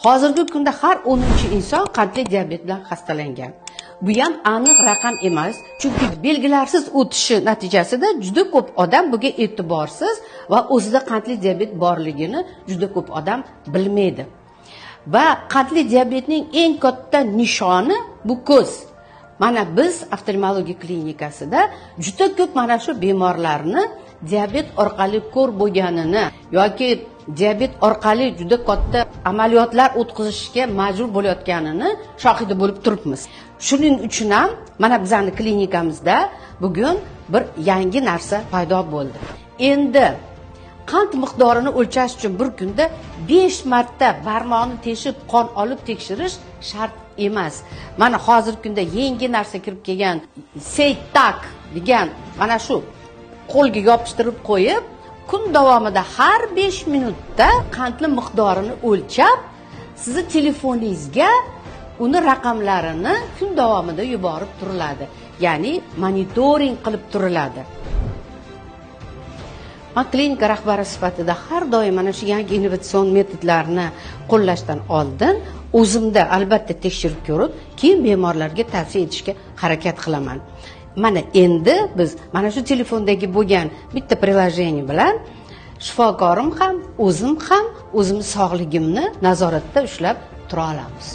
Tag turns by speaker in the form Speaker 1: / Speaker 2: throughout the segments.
Speaker 1: Hozirgi kunda har 10-inson qandli diabet bilan xastalangan. Bu ham aniq raqam emas, chunki belgilarsiz o'tishi natijasida juda ko'p odam bunga e'tiborsiz va o'zida qandli diabet borligini juda ko'p odam bilmaydi. Va qandli diabetning eng katta nishoni bu ko'z. Mana biz oftalmologiya klinikasida juda ko'p mana shu bemorlarni diabet orqali ko'r bo'lganini yoki diabet orqali juda katta amaliyotlar o'tkazishga majbur bo'layotganini shohidi bo'lib turibmiz. Shuning uchun ham mana bizani klinikamizda bugun bir yangi narsa paydo bo'ldi. Endi qand miqdorini o'lchash uchun bir kunda 5 marta barmoqni teshib qon olib tekshirish shart emas. Mana hozirgi kunda yangi narsa kirib kelgan, Seytak degan, mana shu qo'lga yopishtirib qo'yib, kun davomida har 5 minutda qandli miqdorini o'lchab, sizni telefoningizga uni raqamlarini kun davomida yuborib turiladi, ya'ni monitoring qilib turiladi. Man klinika rahbari sifatida har doim mana shu yangi innovatsion metodlarni qo'llashdan oldin o'zimda albatta tekshirib ko'rib, keyin bemorlarga tavsiya etishga harakat qilaman. Mana endi biz mana shu telefondagi bo'lgan bitta приложение bilan shifokorim ham, o'zim ham o'zimni sog'ligimni nazoratda ushlab tura olamiz.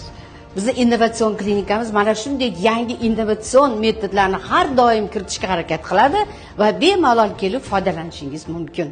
Speaker 1: Bizni innovatsion klinikamiz mana shunday yangi innovatsion metodlarni har doim kiritishga harakat qiladi va bemalol kelib foydalanishingiz mumkin.